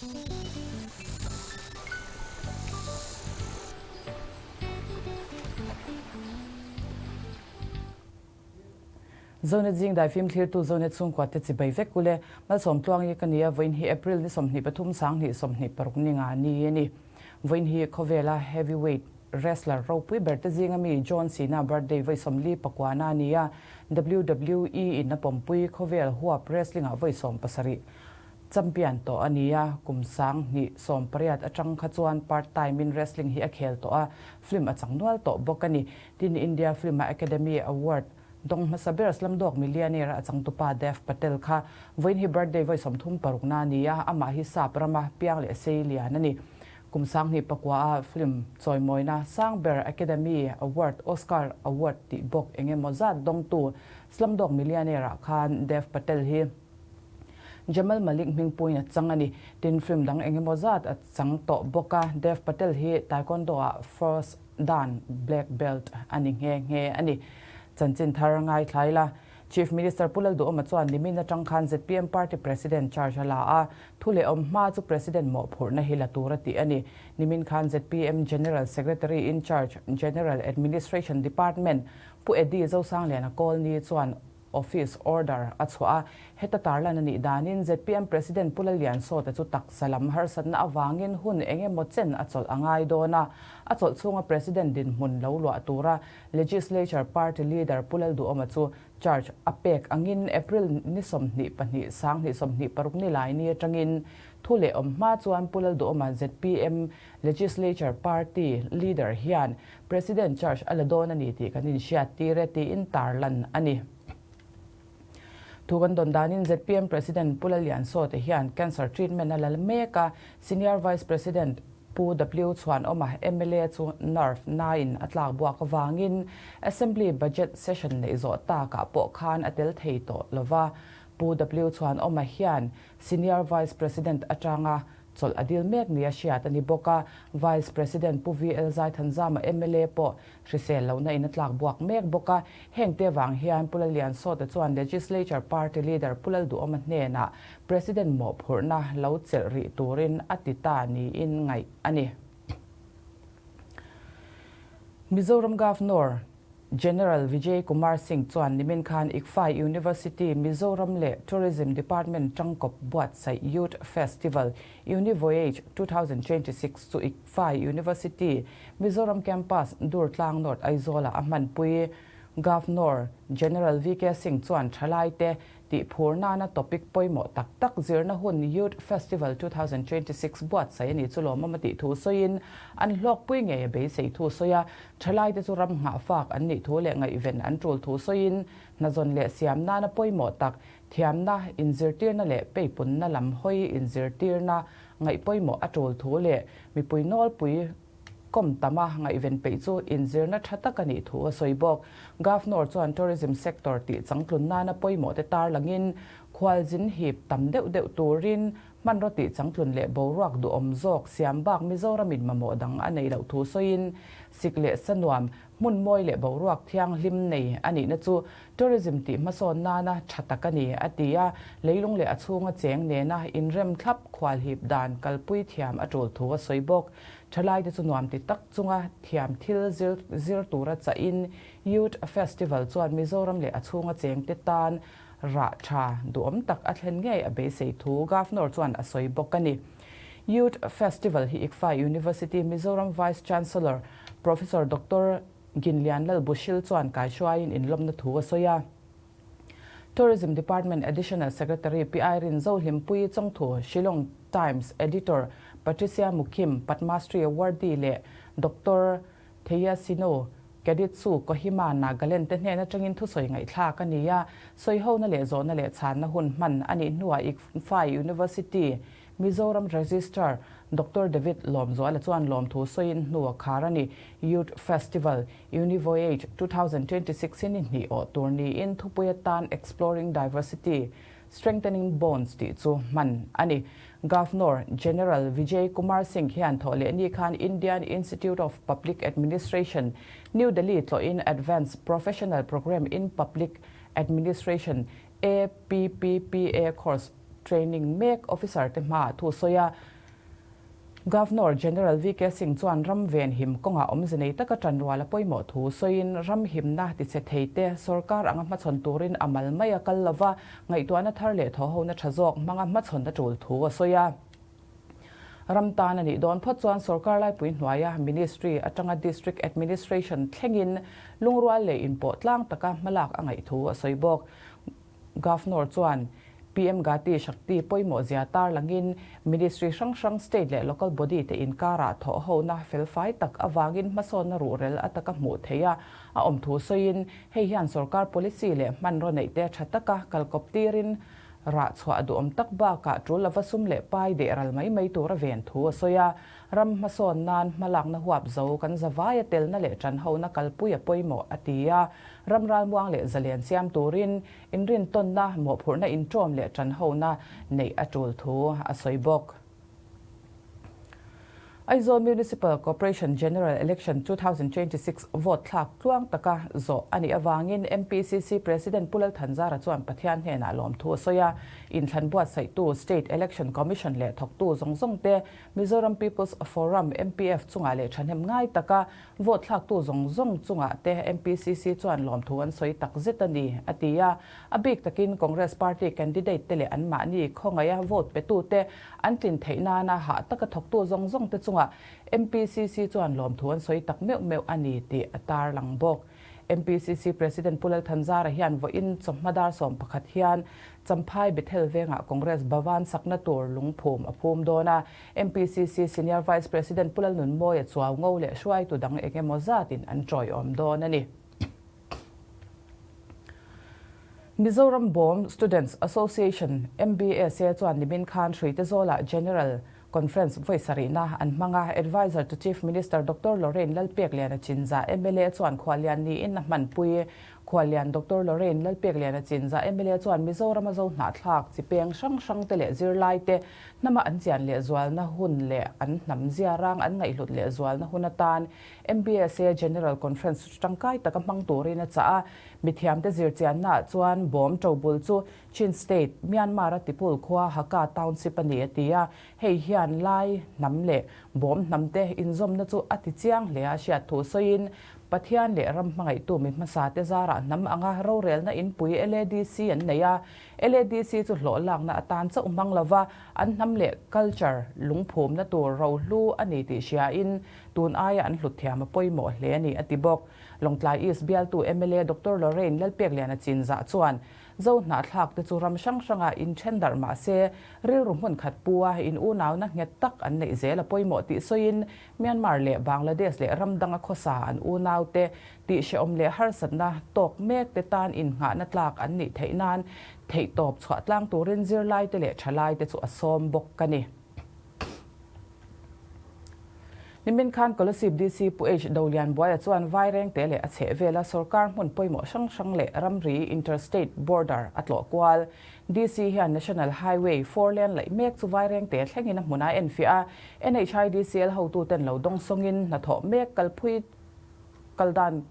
Zonet zing dai fimthlirtu Zonet chhungkua te chibai vek ule. Malsawm tluang hi ka ni a, vawiin hi April ni 23 2026 ni nga ni a ni. Vawiin hi khawvela heavyweight wrestler ropui ber te zinga mi John Cena birthday vawi 49 na a ni a, WWE in a pawmpui khawvel huap wrestling ah vawi 17 champion tawh a ni a, kum 2018 atang kha chuan part time in wrestling hi a khel tawh a, film a chang nual tawh bawk a ni. Tin, India Film-a Academy Award dawng hmasa ber Slumdog Millionaire-a a changtupa Dev Patel kha vawiin hi birthday vawi 36 na a ni a, amah hi sap rama piang leh sei lian a ni. Kum 2009-a film chawimawina sang ber Academy Award, Oscar Award tih bawk eng emaw zat dawngtu Slumdog Millionaire-ah khan Dev Patel hi Jamal Malik hmingpuiin a chang a ni. Tin, film dang eng emaw zat a chang tawh bawk a, Dev Patel hi Taekwondo-ah first dan black belt a ni nghe nghe a ni. Chanchin thar ngaithlai la, Chief Minister Pu Lalduhawma chuan nimin atang khan zpm Party President charge a la a, thu leh awm hma chu President mawhphurhna hi la tur a tih a ni. Nimin khan zpm General Secretary in charge General Administration Department Pu Eddie Zosangliana Kawlni chuan Office order a chhuah a, heta tarlan a nih danin zpm President Pu Lalliansawta chu taksa lam harsatna avangin hun eng emaw chen a chawlh a ngai dawn a, a chawlh chhunga President dinhmun lo luah tura Legislature Party Leader Pu Lalduhawma chu charge a pek angin April ni 22 2026 ni lai ni atangin thu leh awm hma chuan Pu Lalduhawma zpm Legislature Party Leader hian President charge a la dawn a ni tih kan inhriat tir e tiin tarlan a ni. Thu kan dawn danin zpm President Pu Lalliansawte hian cancer treatment a la mek a, Senior Vice President Pu W Chhuanawma mla chu nerve nain a tlak buak avangin Assembly Budget Session neih zawh takah pawh khan a tel thei tawh lova. Pu W Chhuanawma hian Senior Vice President atanga Chawlh a dil mek nia hriat a ni bawk a, Vice President Pu VL Zaithanzama mla pawh hrisel lohna in a tlak buak mek bawk a, hengte vang hian Pu Lalliansawta chuan Legislature Party Leader Pu Lalduhawma hnenah President mawhphurhna lo chelh rih turin a ti ta niin ngaih a ni. Mizoram Governor General Vijay Kumar Singh chuan nimin khan ICFAI University Mizoram leh Tourism Department tangkawp buatsaih Youth Festival Univoyage 2026 chu ICFAI University Mizoram Campus Durtlang North Aizawl-ah a hmanpui. Governor General VK Singh chuan thalaite Tih phur nana topic pawimawh tak tak zirna hun Youth Festival 2026 buatsaih a nih chu lawmawm a tih thu sawiin, an hlawkpui ngei a beisei thu sawi a, thalaite chu ram nghah fak an nih thu leh ngaihven an tul thu sawiin, hnazawn leh siam nana pawimawh tak, thiamna, inzirtirna leh peipunna lam hawi inzirtirna ngaih pawimawh a tul thu leh mipui nawlpui Kawm tama ngaihven peih chu inzirna tha tak a nih thu a sawi bawk. Governor chuan tourism sector tih changtlun nana pawimawh te tarlangin khualzin hip tam deuh deuh turin hmanraw tih changtlun leh boruak duhawm zawk siam bak Mizoramin mamawh dang a neih loh thu sawiin sik leh sa nuam hmun mawi leh boruak thianghlim nei a nihna chu tourism tih hmasawn nana tha tak a ni a ti a, leilung leh a chhunga cheng nena inrem thlap khualhip dan kalpui thiam a tul thu a sawi bawk. Thalaite chu nuam ti tak chunga thiam thil zir zir tura chahin Youth Festival chuan Mizoram leh a chhunga chengte tan rah tha duhawm tak a thlen ngei a beisei thu Governor chuan a sawi bawk a ni. Youth Festival hi ICFAI University Mizoram Vice Chancellor Professor Doctor Ginlian Lalbushil chuan kaihruaiin inlawmna thu a sawi a. Tourism Department Additional Secretary Pi Irene Zohlimpuii Chawngthu, Shillong Times Editor Patricia Mukhim, Padmashree Awardee leh Doctor Theia Sino, Keditsu, Kohima, Nagaland te hnen atangin thusawi ngaihthlak a ni a, sawihona leh zawhna leh chhanna hun hman a nih hnuah ICFAI University Mizoram Registrar Doctor David Lawmzuala chuan lawmthu sawiin hnu a khar a ni. Youth Festival Univoyage 2026 hi ni hnih awh tur niin thupui atan Exploring Diversity, Strengthening Bonds tih chu hman a ni. Governor General Vijay Kumar Singh hian thawhlehni khan Indian Institute of Public Administration, New Delhi tlawhin Advanced Professional Programme in Public Administration, APPPA, course. training mek officer te hmaah thu sawi a. Governor General VK Singh chuan ram venhim kawngah awmze nei taka ṭanrual a pawimawh thu sawiin ram himna tichhe thei te sorkar anga hmachhawn turin a mal mai a kal lova, ngaihtuahna thar leh thawhhona ṭha zawk hmanga hmachhawn a ṭul thu a sawi a. Ram tan a nih dawn phawt chuan sorkar laipui hnuaia Ministry atanga District Administration thlengin lungrual leh inpawh tlang taka hmalak a ngaih thu a sawi bawk. Governor chuan PM Gati Shakti pawimawh zia tarlangin Ministry hrang hrang State leh Local Body te inkarah thawhhona felfai tak avangin hmasawnna ruhrel a taka hmuh theih a a awm thu sawiin hei hian sorkar policy leh hmanraw neih te tha taka kalkawp tirin Rah chhuah duhawm tak bakah tul lova sum leh pai deh ral mai mai tur a ven thu a sawi a. Ram hmasawn nan hmalakna huap zo kan zavaia telna leh tanhona kalpui a pawimawh a ti a. Ram ralmuang leh zalen siam turin inrintawnna, mawhphurhna inṭawm leh tanhona neih a tul thu a sawi bawk. Aizawl Municipal Corporation General Election 2026 vote thlak tluang taka zawh a nih avangin MPCC President Pu Lal Thanzara chuan Pathian hnenah lawmthu a sawi a. Inthlan buatsaihtu State Election Commission leh thawktu zawng zawng te, Mizoram People's Forum, MPF, chungah leh thahnem ngai taka vote thlaktu zawng zawng chungah te MPCC chuan lawmthu an sawi tak zet a ni, a ti a. A bik takin Congress Party candidate te leh anmahni khawngaiha vote petute An tlin theih nana hah taka thawktu zawng zawng te chungah MPCC chuan lawmthu an sawi tak meuh meuh a ni tih a tarlang bawk. MPCC President Pu Lalthanzara hian vawiin chawhma dar 11 hian Champhai Bethel vengah Congress Bhavan sakna tur lungphum a phum dawn a. MPCC Senior Vice President Pu Lalnunmawia chuau ngo leh hruaitu dang eng emaw zatin an tawiawm dawn a ni. Mizoram Bawm Students Association, MBSA, chuan nimin khan Hruite Zawlah General Conference vawi sarihna an hmang a, Adviser to Chief Minister Doctor Lorrain Lalpekliana Chinzah mla chuan khuallian niin a hmanpui. Khuallian Doctor Lorrain Lalpekliana Chinzah mla chuan Mizorama zo hnahthlak chi peng hrang hrangte leh zirlaite hnama an chian lehzualna hun leh an hnam ziarang an ngaihhlut lehzualna hun atan MBSA General Conference chu tangkai taka hmang turin a chah a, mithiamte zirchiannaah chuan bawm ṭobul chu Chin State, Myanmar-a Tipul khua Haka Township a ni a ti a, hei hian Lai hnam leh bawm hnamte inzawmna chu a ti chiang hle a hriat thu sawiin Pathian leh ram hmangaihtu mi hmasate zarah hnam anga rorelna inpui LADC an nei a, LADC chu hlawh lakna atan chauh hmang lova an hnam leh culture lungphumna tur rohlu a ni tih hriain Tun aia an hlut thiam a pawimawh hle a ni, a ti bawk. Lawngtlai East bialtu mla Doctor Lorraine Lalpekliana Chinzah chuan Zo hnahthlak te chu ram hrang hrangah inthen darh mah se rilru hmun khat pu a in unauna nghet tak an neih zel a pawimawh tih sawiin Myanmar leh Bangladesh leh ram danga khawsa an unaute tih hrehawm leh harsatna tawk mek te tan innghahna tlak an nih theih nan theihtawp chhuah tlang turin zirlaite leh thalaite chu a sawm bawk a ni. Nimin khan Kolasib DC Pu H Dolianbuaia chuan Vairengte leh a chhehvela sorkar hmun pawimawh hrang hrang leh ramri, interstate border, a tlawh kual. DC hian National Highway four lane laih mek chu Vairengte thlengin a hmun a enfiah a, NHIDCL hotuten lo dawngsawngin hnathawh mek kalphui kal dan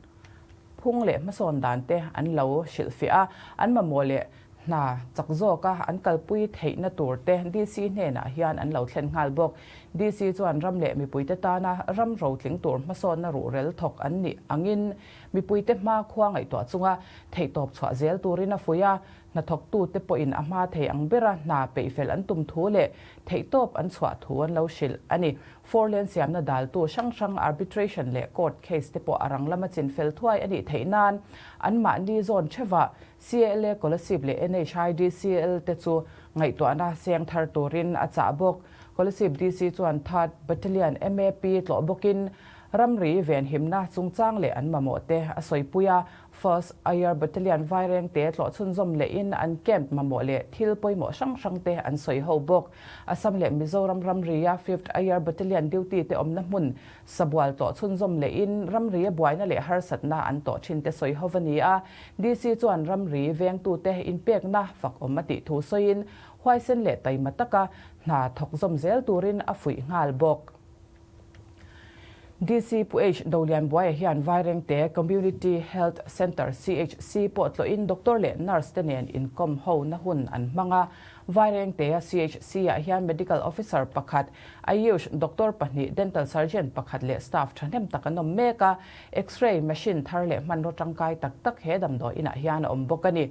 phung leh hmasawn dan te an lo hrilhfiah a, an mamawh leh Hna chak zawka an kalpui theihna tur te DC hnenah hian an lo thlen nghal bawk. DC chuan ram leh mipuite tana ram rotling tur hmasawnna ruhrel thawk an nih angin mipuite hma khua ngaihtuah chunga theihtawp chhuah zel turin a fuih a. Hnathawktute pawhin a hma thei ang bera hna peihfel an tum thu leh theihtawp an chhuah thu an lo hrilh a ni. Four lane siamna daltu hrang hrang arbitration leh court case te pawh a rang lama chinfel thuai a nih theih nan anmahni zawn theuhah CLA Kolasib leh NHIDCL te chu ngaihtuahna seng thar turin a chah bawk. Kolasib DC chuan Third Battalion MAP tlawh bawkin ramri venhimna chungchang leh an mamawh te a sawipui a. First Air Battalion Vairengte tlawh chhunzawm lehin an camp mamawh leh thil pawimawh hrang hrang te an sawi ho bawk. Assam leh Mizoram ramria Fifth Air Battalion duty te awmna hmun Sabual tawh chhunzawm lehin ramri a buaina leh harsatna an tawh thin te sawi ho a ni a. DC chuan ramri vengtute inpekna fak awm a tih thu sawiin huaisen leh taima taka hna thawk zawm zel turin a fuih nghal bawk. DC Pu H Dolianbuaia hian Vairengte Community Health Centre, CHC, pawh tlawhin doctor leh nurse te nen inkawm ho na hun an hmang a. Vairengtea CHC ah hian Medical Officer pakhat, Ayush doctor pahnih, Dental Surgeon pakhat leh staff thahnem tak an awm mek a. X-ray machine thar leh hmanraw tangkai tak tak he damdawi inah hian a awm bawk a ni.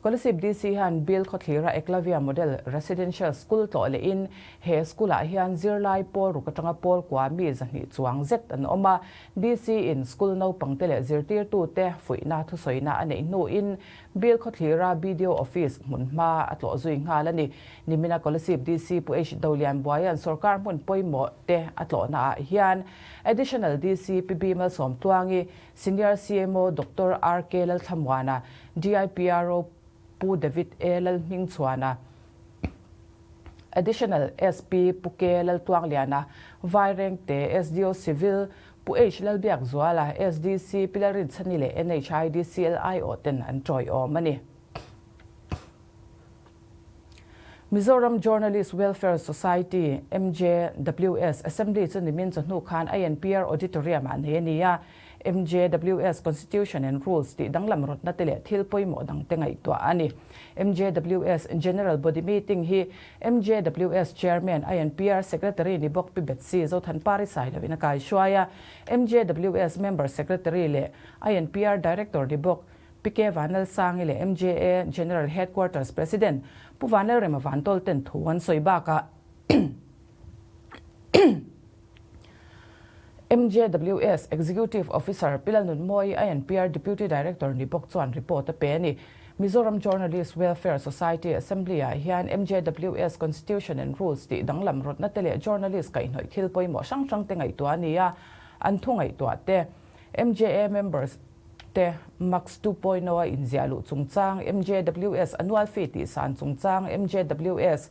Kolasib DC hian Bill khawthlira Eklavya Model Residential School tlawh lehin he school-ah hian zirlai pawl ruk atanga pawl kua mi 200 chuang zet an awm a. DC in school naupangte leh zirtirtute fuihna thusawina a neih hnuin Bill khawthlira BDO Office hmun hma a tlawh zui nghal a ni. Nimina Kolasib DC Pu H Dolianbuaia'n sorkar hmun pawimawh te a tlawhnaah hian Additional DC Pi B Malsawmtluangi Senior CMO Doctor RK Lalthlamuana, DIPRO Pu David A Lalhmingchhuana, Additional SP Pu K Laltuangliana, Vairengte SDO Civil Pu H Lalbiakzuala, SDC Pi Lalrinchhani leh NHIDCL ten an tawiawm a ni. Mizoram Journalist Welfare Society, MJWS, Assembly chu nimin chawhnu khan INPR Auditorium-ah nei a ni a. MJWS Constitution and Rules tih danglam rawtna te leh thil pawimawh dang te ngaihtuah a ni. MJWS General Body Meeting hi MJWS Chairman, INPR Secretary ni bawk Pi Betsy Zothanpari Sailoin a kaihruai a. MJWS Member Secretary leh INPR Director ni bawk Pi K Vanlalsangi leh MJA General Headquarters President Pu Vanlalrema Vantawl ten thu an sawi bakah MJWS Executive Officer Pi Lalnunmawi INPR Deputy Director ni bawk chuan report a pe a ni. Mizoram Journalist Welfare Society Assembly-ah hian MJWS Constitution and Rules tih danglam rawtna te leh journalist kaihhnawih thil pawimawh hrang hrang te ngaihtuah a ni a, an thu ngaihtuah te MJA members te Max 2.0 a inziah luh chungchang, MJWS annual fee tih san chungchang, MJWS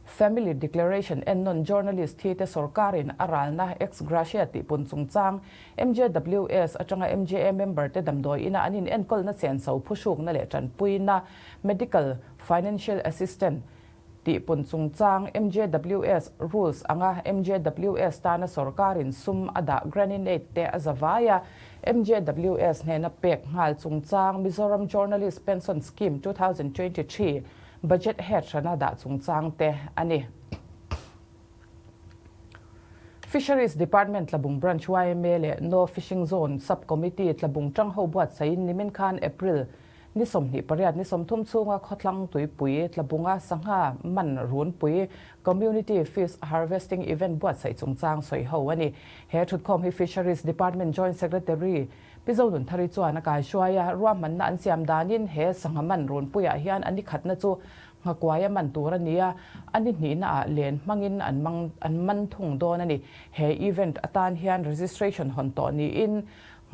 Family Declaration ennawn journalist thi te sorkarin a ralna ex gratia tih pun chungchang, MJWS atanga MJA member te damdawi ina an inenkawlna chenso phuhrukna leh tanpuina, Medical Financial Assistant, Tihpun chungchang MJWS Rules anga MJWS tana sorkarin sum a dah grant-in-aid te a za vai a, MJWS hnena pek nghal chungchang Mizoram Journalist Pension Scheme 2023 Budget head hrana dah chungchang te a ni. Fisheries Department Tlabung Branch yma leh No Fishing Zone Sub Committee Tlabung tangho buatsaihin nimin khan April Ni 28 ni 30 chhunga khawthlang tuipui tlabunga sangha man runpui Community Fish Harvesting Event buatsaih chungchang sawi ho a ni. He thutkhawm hi Fisheries Department Joint Secretary Pi Zonunthari chuan a kaihruai a, ruahmanna an siam danin he sangha man runpuiah hian a ni khatna chu nghakuai a man tur a ni a, a ni hnihnaah len hmangin an mang an man thung dawn a ni. He event atan hian registration hawn tawh niin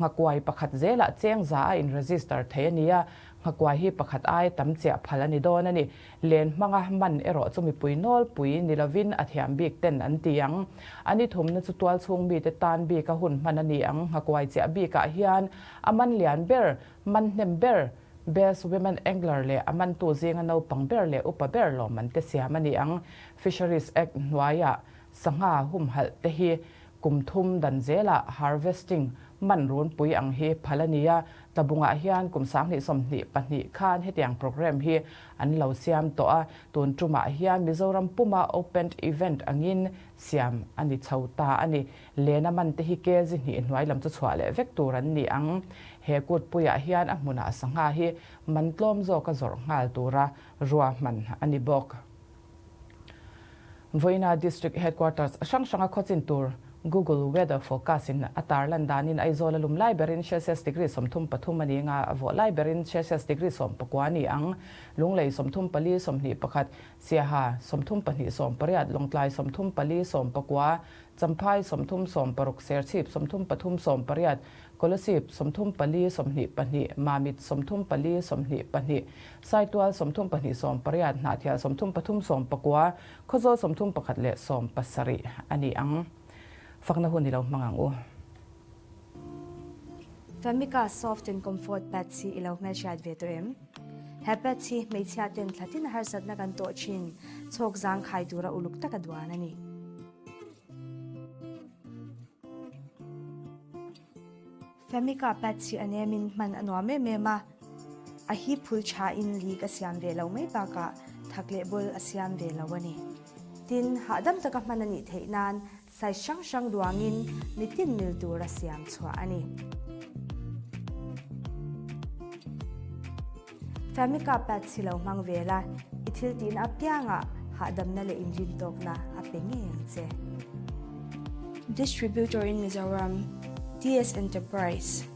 Nghakuai pakhat zelah cheng za a in register thei a ni a, nghakuai hi pakhat ai tam chiah phal a ni dawn a ni. Len hmanga man erawh chu mipui nawlpui ni lovin a thiam bik ten an ti ang. A ni thumna chu tualchhung mite tan bika hun hman a ni ang. Nghakuai chiah bikah hian a man lian ber, man hnem ber, Best Women Angler leh a mantu zinga naupang ber leh upa ber lawmman te siam a ni ang. Fisheries Act hnuaiah sangha humhalh te hi Kum thum dan zelah harvesting man runpui ang hi phal a ni a, tlabungah hian kum 2022 khan hetiang programme hi an lo siam tawh a, tun tumah hian Mizoram puma opened event angin siam a ni chho ta a ni. Lena man te hi kg hnih hnuai lam chu chhuah leh vek tur an ni ang. He kutpuiah hian a hmunah sangha hi man tlawm zawka zawrh nghal tura ruahman a ni bawk. Vawiina District Headquarters hrang hranga khawchin tur Google Weather Forecast in a tarlan danin Aizawl a lum lai berin Celsius degree 33 a ni anga a vawh lai berin Celsius degree 19 a ni ang. Lunglei 34 21, Siaha 32 18, Lawngtlai 34 19, Champhai 30 16, Serchhip 33 18, Kolasib 34 22, Mamit 34 22, Saitual 32 18, Hnahthial 33 19, Khawzawl 31 leh 17 a ni ang. Fakna hun i lo hmang ang u. Famika Soft and Comfort Pads hi i lo hmelhriat ve tawh em? He pads hi hmeichhia ten thlatin harsatna kan tawh thin chhawk zangkhai tura uluk taka duan a ni. Femica pads hi a nemin hman a nuam em em a, a hip phul thain leak a siam ve lo mai bakah thak leh bawl a siam ve lo a ni. Tin, hahdam taka hman a nih theih nan size hrang hrang duangin mitin mil tura siam chhuah a ni. Famica pads hi lo hmang ve la, i thil tihna apiangah hahdamna leh inrintawkna a pe ngei ang che. Distributor in Mizoram, TS Enterprise.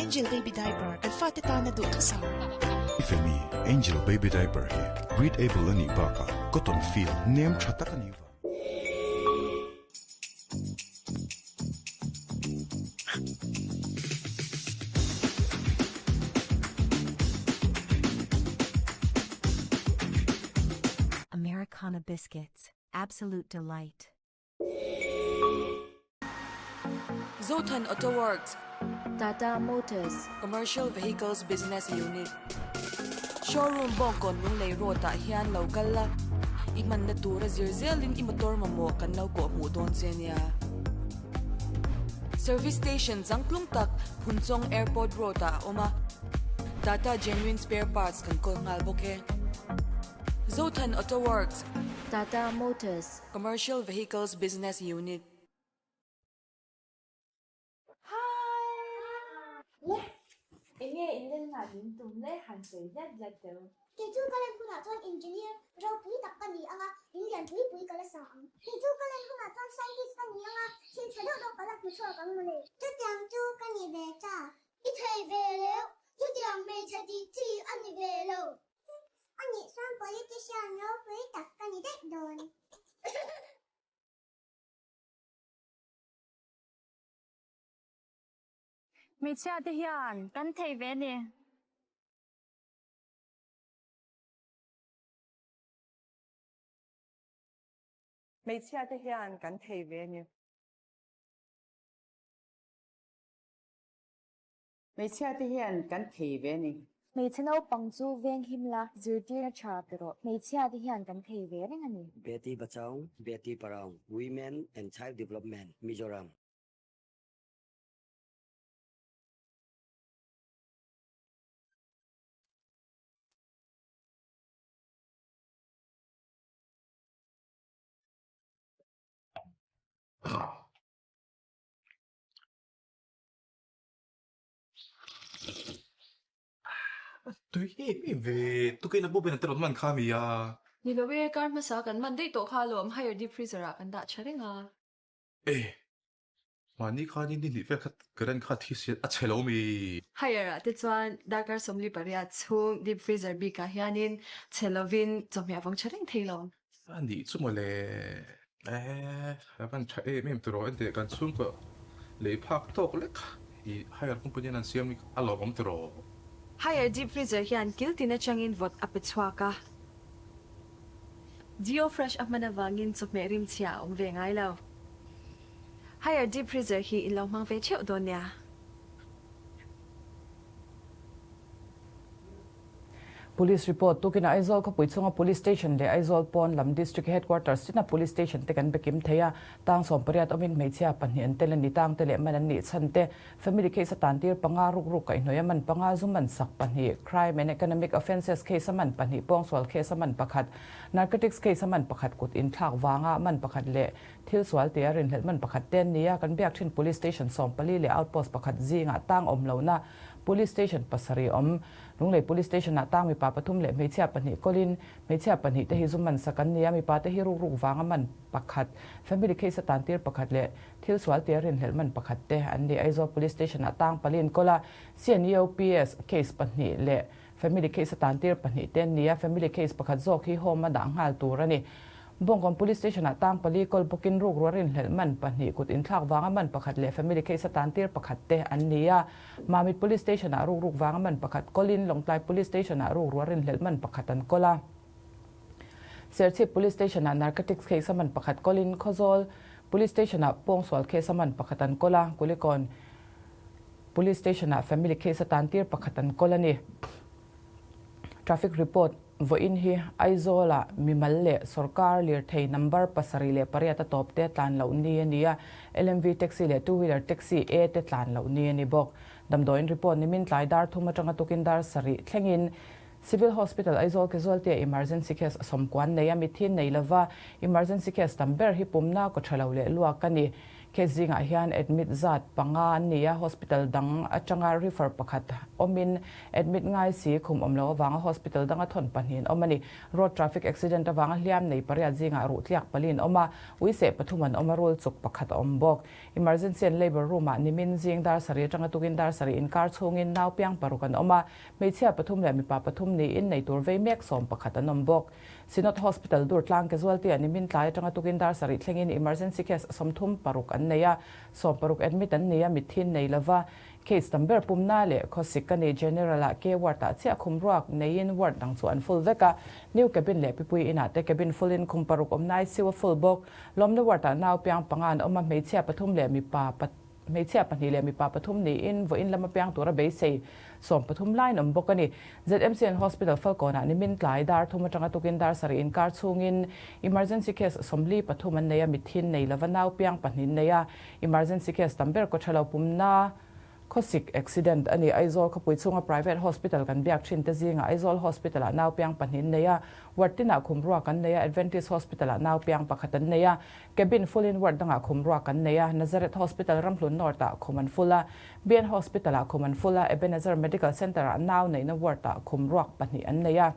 Angel Baby Diaper kan fate tana duhthusam. Femi Angel Baby Diaper hi breathable a nih bakah cotton feel nem tha tak a nih vang. Americana Biscuits, absolute delight. Zothan Auto Works. Tata Motors. Commercial Vehicles Business Unit. Showroom Bawngkawn Lunglei Road ah hian lo kal la, i hmanna tura zir zelin i motor mamawh kan lo kawh hmuh dawn che nia. Service Station changtlung tak Phunchawng Airport Road ah a awm a, Tata Genuine Spare Parts kan kawl nghal bawk e. Zothan Auto Works. Tata Motors. Commercial Vehicles Business Unit. Hi! Le! Enge in len ngah min tum le han sawi zet zet teh u. Kei chu ka len hunah chuan engineer ropui tak ka ni ang a, in lian pui pui ka la sa ang. Kei chu ka len hunah chuan scientist ka ni ang a, thil tha deuh deuh ka la hmu chhuak ang mawle. Chutiang chu ka ni ve ta. I thei ve leu, chutiang hmeichhe tih chi a ni ve lo. A nih chuan politician ropui tak ka ni daih dawn. Hmeichhia te hian kan thei ve ni. Hmeichhia te hian kan thei ve ni. Hmeichhia te hian kan thei ve ni. Hmeichhe naupang chu veng him la, zirtirna tha pe rawh. Hmeichhia te hian kan thei ve reng a ni. Beti Bachao, Beti Padhao, Women and Child Development, Mizoram. Tui em em ve, tukin a bawpin a te rawn man kha mi a. Ni lo e, kar hmasa kan man daih tawh kha alawm, higher deep freezer ah kan dah tha reng a. E, mahni khanin ni hnih vel kha current kha thi si a chhe lo mi. Higher ah te chuan darkar 48 chhung deep freezer bik ah hianin chhe lovin chawhmeh a vawng tha reng thei lo. A nih chu mawle. E, a van tha em em tiraw enteh kan chhungkaw lei phak tawk lek i hire company an siam hi a lawmawm tiraw. Hire deep freezer hian kil tin atangin vawt a pe chhuak a. Geo fresh a hman avangin chawhmeh rimchhia a awm ve ngai lo. Hire deep freezer hi in lo hmang ve theuh dawn nia. Police report, Tukin Aizawl khawpui chhunga Police Station leh Aizawl pawn lam District Headquarters tina Police Station te kan be kim thei a, tang 18 awmin hmeichhia pahnih an tel a ni, tang te leh man an nih chhan te, Family case a tan tir panga, ruk ruk kaihhnawih a man panga, zu man sak pahnih, Crime and Economic Offences case a man pahnih, pawngsual case a man pakhat, Narcotics case a man pakhat, kut inthlak vanga man pakhat leh thil sual tia rinhlelh man pakhat te an ni a, kan biak thin Police Station 14 leh Outpost pakhat zingah tang awm lohna Police Station pasarih awm. Lunglei Police Station ah tang mipa pathum leh hmeichhia pahnih kawlin hmeichhia pahnih te hi zu man sak an ni a, mipa te hi ruk ruk vanga man pakhat, family case a tan tir pakhat leh thil sual tia rinhlelh man pakhat te an ni. Aizawl Police Station ah tang pali an kawl a, CNEOPS case pahnih leh family case a tan tir pahnih te an ni a, family case pakhat zawk hi home a dah nghal tur a ni. Bawngkawn Police Station-ah tang pali kawl bawkin rukruah rinhlelh man pahnih kut inthlak vanga man pakhat leh family case a tantir pakhat te an ni a. Mamit Police Station-ah rukruk vanga man pakhat kawlin Lawngtlai Police Station-ah rukruah rinhlelh man pakhat an kawl a. Serchhip Police Station-ah narcotics case a man pakhat kawlin Khawzawl Police Station-ah pawngsual case a man pakhat an kawl a. Kulikawn Police Station-ah family case a tantir pakhat an kawl a ni. Traffic report, Vawiin hi Aizawl-ah mimal leh sorkar lirthei number 78 a tawp te tlan loh ni a ni a, LMV taxi leh two wheeler taxi A te tlan loh ni a ni bawk. Damdawiin report nimin tlai dar thum atanga tukin dar sarih thlengin Civil Hospital Aizawl Casualty-ah emergency case sawmkuan nei a, mitthi nei lova emergency case tam ber hi pumna kaw tha lo leh luak a ni. Case zingah hian admit zat panga an ni a, hospital dang atanga refer pakhat awmin admit ngai si khum awm lo avanga hospital danga thawn pahnih an awm a ni. Road traffic accident avanga hliam nei pariat zingah ruh tliak pali an awm a, uiseh pathum an awm a, rul chuk pakhat a awm bawk. Emergency and labour room ah nimin zing dar sarih atanga tukin dar sarih inkar chhungin nau piang paruk an awm a, hmeichhia pathum leh mipa pathum niin nei tur vei mek sawm pakhat an awm bawk. Synod Hospital Durtlang Casualty ah nimin tlai atanga tukin dar sarih thlengin emergency case 36 an nei a, 60 admit an ni a, mitthi nei lova case tam ber pumna leh khawsik ka ni. General ah K ward ah chiah khum ruak neiin ward dang chu an full vek a, new cabin leh pipui inah te cabin full in khum paruk awmna ICU a full bawk. Lawmna ward ah nau piang panga an awm a, hmeichhia pathum leh mipa Hmeichhia pahnih leh mipa pathum niin vawiin lama piang tura beisei 13 laiin awm bawk a ni. ZMCN Hospital Falkawnah nimin tlai dar thum atanga tukin dar sarih inkar chhungin emergency case 43 an nei a, mithin nei lova nau piang pahnih nei a, emergency case tam ber kawthalo pumna khawsik accident a ni. Aizawl khawpui chhunga private hospital kan biak thin te zingah Aizawl Hospital-ah nau piang pahnih nei a, ward tinah khum ruak an nei a, Adventist Hospital-ah nau piang pakhat an nei a, Cabin full in ward dangah khum ruak an nei a, Nazareth Hospital Ramhlun North ah khum an full a, BN Hospital ah khum an full a, Ebenezer Medical Centre ah nau neihna ward ah khum ruak pahnih an nei a,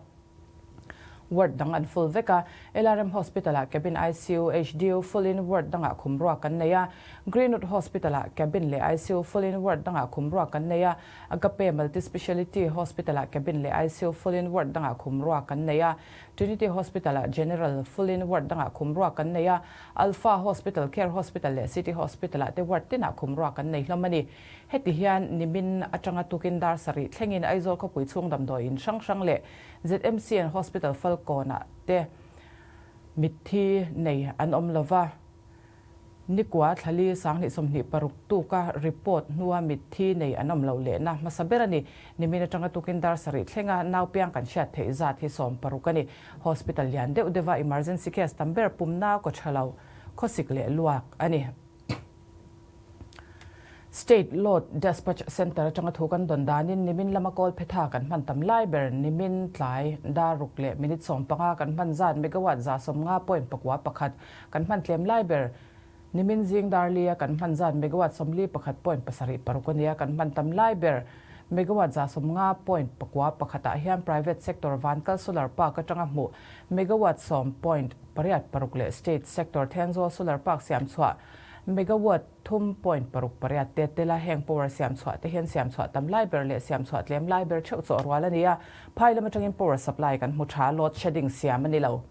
ward dang an full vek a, LRM Hospital ah cabin ICU, HDU full in ward dangah khum ruak an nei a, Greenwood Hospital ah cabin leh ICU full in ward dangah khum ruak an nei a, Agape Multi Speciality Hospital ah cabin leh ICU full in ward dangah khum ruak an nei a, Trinity Hospital-ah General full-in ward dangah khum ruak kan nei a, Alpha Hospital, Care Hospital leh City Hospital-ah te ward tinah khum ruak kan nei hlawm a ni. Heti hian nimin atanga tukin dar sarih thlengin Aizawl khawpui chhung damdawi in hrang hrang leh ZMCN Hospital Falkawnah te mitthi nei an awm lova. Nikua thlali 2026 tuka report hnua mitthi nei an awm loh lehna hmasa ber a ni. Nimin atanga tukin dar sarih thlenga nau piang kan hriat theih zat hi 60 a ni. Hospital lian deuh deuha emergency case tam ber pumna kaw tha lo, khawsik leh luak a ni. State Load Despatch Centre atanga thu kan dawn danin nimin lama kawl phetha kan hman tam lai ber nimin tlai dar ruk leh minute 15 kan hman zat megawatt 150.61 kan hman tlem lai ber nimin zing dar lia kan hman zat megawatt 41.76 a nia kan hman tam lai ber megawatt 90.91 ah hian private sector Vankal Solar Park atanga hmuh megawatt 10.86 leh state sector Thenzawl Solar Park siam chhuah megawatt 3.68 te tela heng power siam chhuah te hian siam chhuah tam lai ber leh siam chhuah tlem lai ber theuh chaw rual a ni a, phai lam atangin power supply kan hmu tha, load shedding siam a ni lo.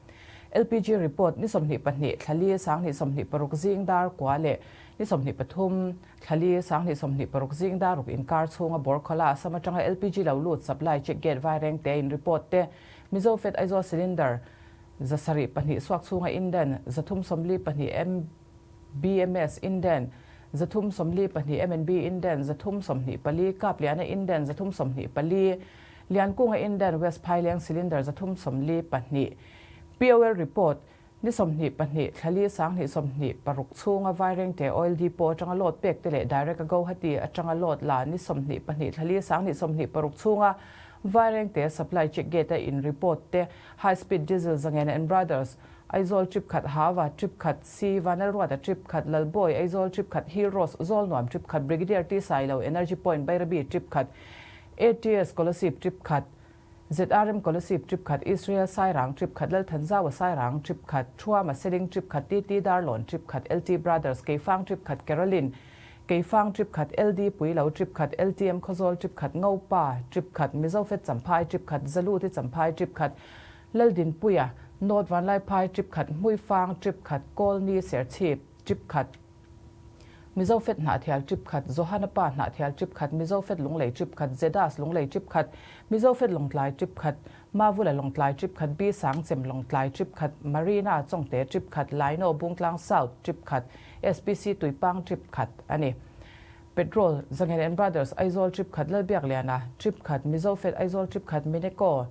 LPG report ni 22 thlali 2026 zing dar kua leh ni 23 thlali 2026 zing dar ruk inkar chhunga Borkhola Assam atanga LPG lo lut supply check gate vaireng te in report te Mizo Fed Aizawl cylinder 702 suak chhunga inden 342 M BMS Inden, 342 MNB Inden, 324 Kapliana Inden, 324 Liankunga Inden, West Phaileng Cylinder 342 POL Report, Ni 22 thlali 2026 chhunga Vairengte Oil Depot atanga load pek te leh Direct a Guwahati atanga load la ni 22 thlali 2026 chhunga Vairengte Supply Check Gate a in report te High Speed Diesel Zangena and Brothers Aizawl trip khat Hava trip khat C Vanlalruata trip khat Lalbawi Aizawl trip khat Hill Rose Zawlnuam trip khat Brigadier T Sailo Energy Point Bairabi trip khat ATS Kolasib trip khat ZRM Kolasib trip khat Israel Sairang trip khat Lalthanzaua Sairang trip khat Thuama Seling trip khat TT Darlawn trip khat LT Brothers Keifang trip khat Caroline Keifang trip khat LD Puilo trip khat LTM Khawzawl trip khat Ngopa trip khat Mizofet Champhai trip khat Zaluti Champhai trip khat Laldinpuia North Vanlaiphai trip khat, Hmuifang trip khat, Kawlni Serchhip trip khat, Mizofet Hnahthial trip khat, Johana Pa Hnahthial trip khat, Mizofet Lunglei trip khat, Zedas Lunglei trip khat, Mizofet Lawngtlai trip khat, Mavula Lawngtlai trip khat, B Sangchem Lawngtlai trip khat, Marina Chawngte trip khat, Laino Bungtlang South trip khat, SPC Tuipang trip khat a ni. Petrol, Zangen and Brothers Aizawl trip khat, Lalbiakliana trip khat, Mizofet Aizawl trip khat, Mineko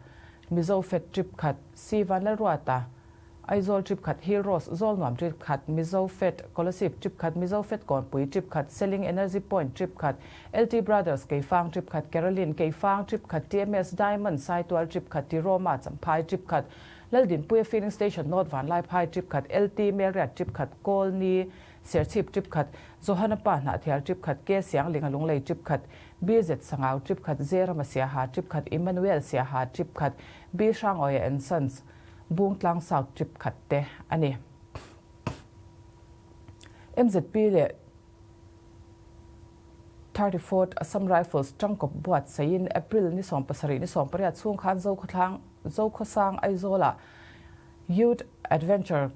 Mizofet trip khat, C Vanlalruata Aizawl trip khat, Hill Rose Zawlnuam trip khat, Mizo Fed Kolasib trip khat, Mizo Fed Kawnpui trip khat, Selling Energy Point trip khat, LT Brothers Keifang trip khat, Caroline Keifang trip khat, TMS Diamond Saitual trip khat, Tiroma Champhai trip khat, Laldinpuia Filling Station North Vanlaiphai trip khat, LT Melriat trip khat, Kawlni Serchhip trip khat, Johana Pa Hnahthial trip khat, K Sianglinga Lunglei trip khat, BZ Sangau trip khat, Zerama Siaha trip khat, Emmanuel Siaha trip khat, B Hrangawia and Sons Bungtlang South trip khat te a ni. MZP leh 34th Assam Rifles tangkawp buatsaihin April ni 70 ni 18 chhung khan Zokhawthlang Zokhawsang Aizawlah Youth Adventure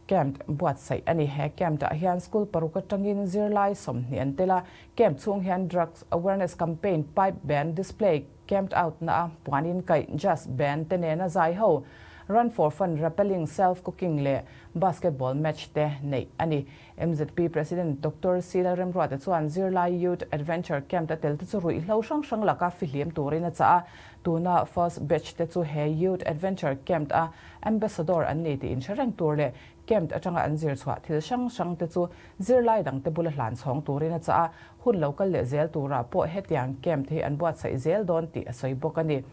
Camp buatsaih a ni. He camp ah hian school paruk atangin zirlai 20 an tel a, camp chhung hian drugs awareness campaign, pipe band display, Camp out na a puanin kaih jazz band te nena zai ho, run for fun, rappelling, self cooking leh basketball match te neih a ni. MZP President Doctor C Lalremruata chuan zirlai Youth Adventure Camp a tel te chu ruihhlo hrang hrang laka fihlim turin a chah a, tuna first batch te chu he Youth Adventure Camp a Ambassador an ni tih inhre reng tur leh Camp atanga an zir chhuah thil hrang hrang te chu zirlai dangte bula hlan chhawng turin a chah a, hun lo kal leh zel turah pawh hetiang camp hi an buatsaih zel dawn tih a sawi bawk a ni.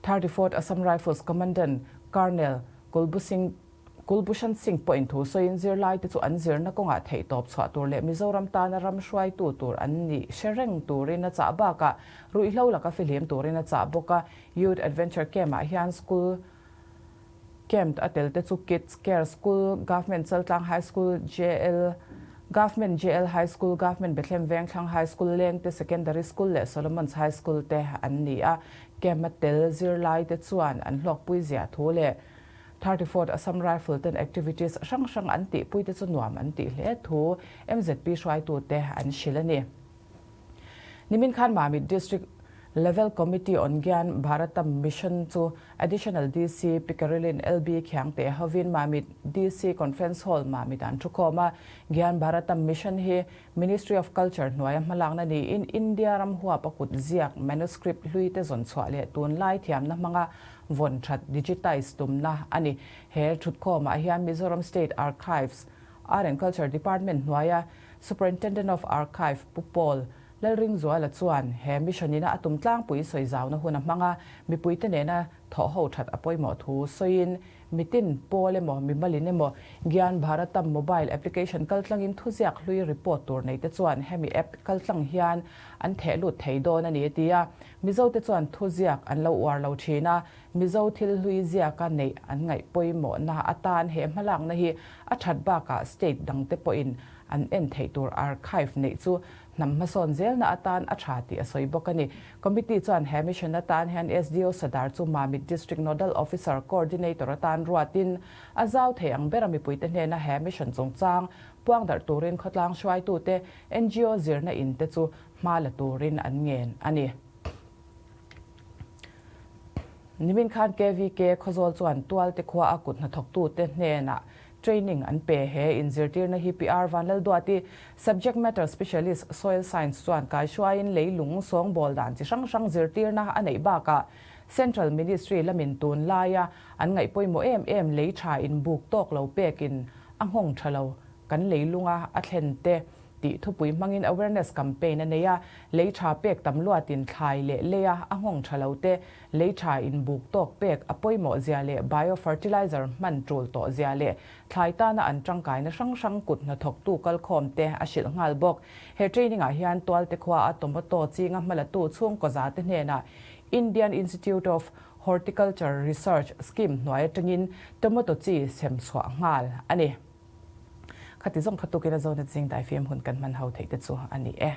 34th Assam Rifles Commandant Colonel Kulbusing Kulbushan Singh pawhin thu sawiin zirlai te chu an zirna kawngah theihtawp chhuah tur leh Mizoram tana ram hruaitu tur an nih hre reng turin a chah bakah ruihhlo laka fihlim turin a chah bawk a. Youth Adventure Camp-ah hian school Camp a tel te chu Kids Care School, Government Chaltlang High School, JL, Government JL High School, Government Bethlehem Vengthlang High School, Lengte Secondary School leh Solomon's High School te an ni a. Camp a tel zirlai te chuan an hlawkpui ziah thu leh 34th Assam Rifle ten activities hrang hrang an tihpui te chu nuam an tih hle thu MZP hruaitute an hrilh a ni. Nimin khan Mamit District Level Committee on Gyan Bharatam Mission chu Additional DC Picarilin LB Khiangte hovin Mamit DC Conference Hall Mamit an thukhawm a. Gyan Bharatam Mission hi Ministry of Culture hnuaia hmalakna niin India ram huap a kut ziak manuscript hlui te zawn chhuah leh tunlai thiamna hmanga vawn that digitize tumna a ni. He thutkhawmah hian Mizoram State Archives, Art and Culture Department hnuaia Superintendent of Archive Pu Paul Lalringzuala chuan he mission ina a tum tlangpui sawi zauna hun a hmang a, mipuite nena thawh ho that a pawimawh thu sawiin mitin pawl emaw mimalin emaw Gyan Bharatam mobile application kaltlangin thuziak hlui report tur neite chuan hemi app kaltlang hian an theh lut thei dawn a ni a ti a. Mizote chuan thuziak an lo uar lo thin a, Mizo thil hlui ziaka neih an ngaih pawimawhna atan he hmalakna hi a that bakah state dangte pawhin an en theih tur archive neih chu hnam hmasawn zelna atan a tha tih a sawi bawk a ni. Committee chuan he mission atan hian SDO Sadar chu Mamit District Nodal Officer Coordinator atan ruatin a zau thei ang bera mipuite hnena he mission chungchang puangdarh turin khawtlang hruaitute ngo zirna in te chu hma la turin an ngen a ni. Nimin khan KVK Khawzawl chuan Tualte khua a kut hnathawktute hnenah training an pe. He inzirtirna hi PR Vanlalduati, Subject Matter Specialist, Soil Science chuan kaihruaiin leilung sawngbawl dan chi hrang hrang zirtirna a neih bakah Central Ministry lamin tunlaia an ngaih pawimawh em em lei tha inbuk tawk lo pekin a nghawng tha lo kan leilunga a thlen te tih thupui hmangin awareness campaign a nei a, lei tha pek tam luatin thlai leh leia a nghawng tha lo te, lei tha inbuk tawk pek a pawimawh zia leh bio-fertilizer hman tul tawh zia leh thlai tana an tangkaina hrang hrang kut hnathawktu kalkhawm te a hrilh nghal bawk. He training ah hian Tualte khua a tomato chinga hmalatu chhungkaw za te hnenah Indian Institute of Horticulture Research scheme hnuai atangin tomato chi sem chhuah nghal a ni. Khati zawng kha tukin a zawn a ching daifim hun kan hman ho theih te chu a ni e.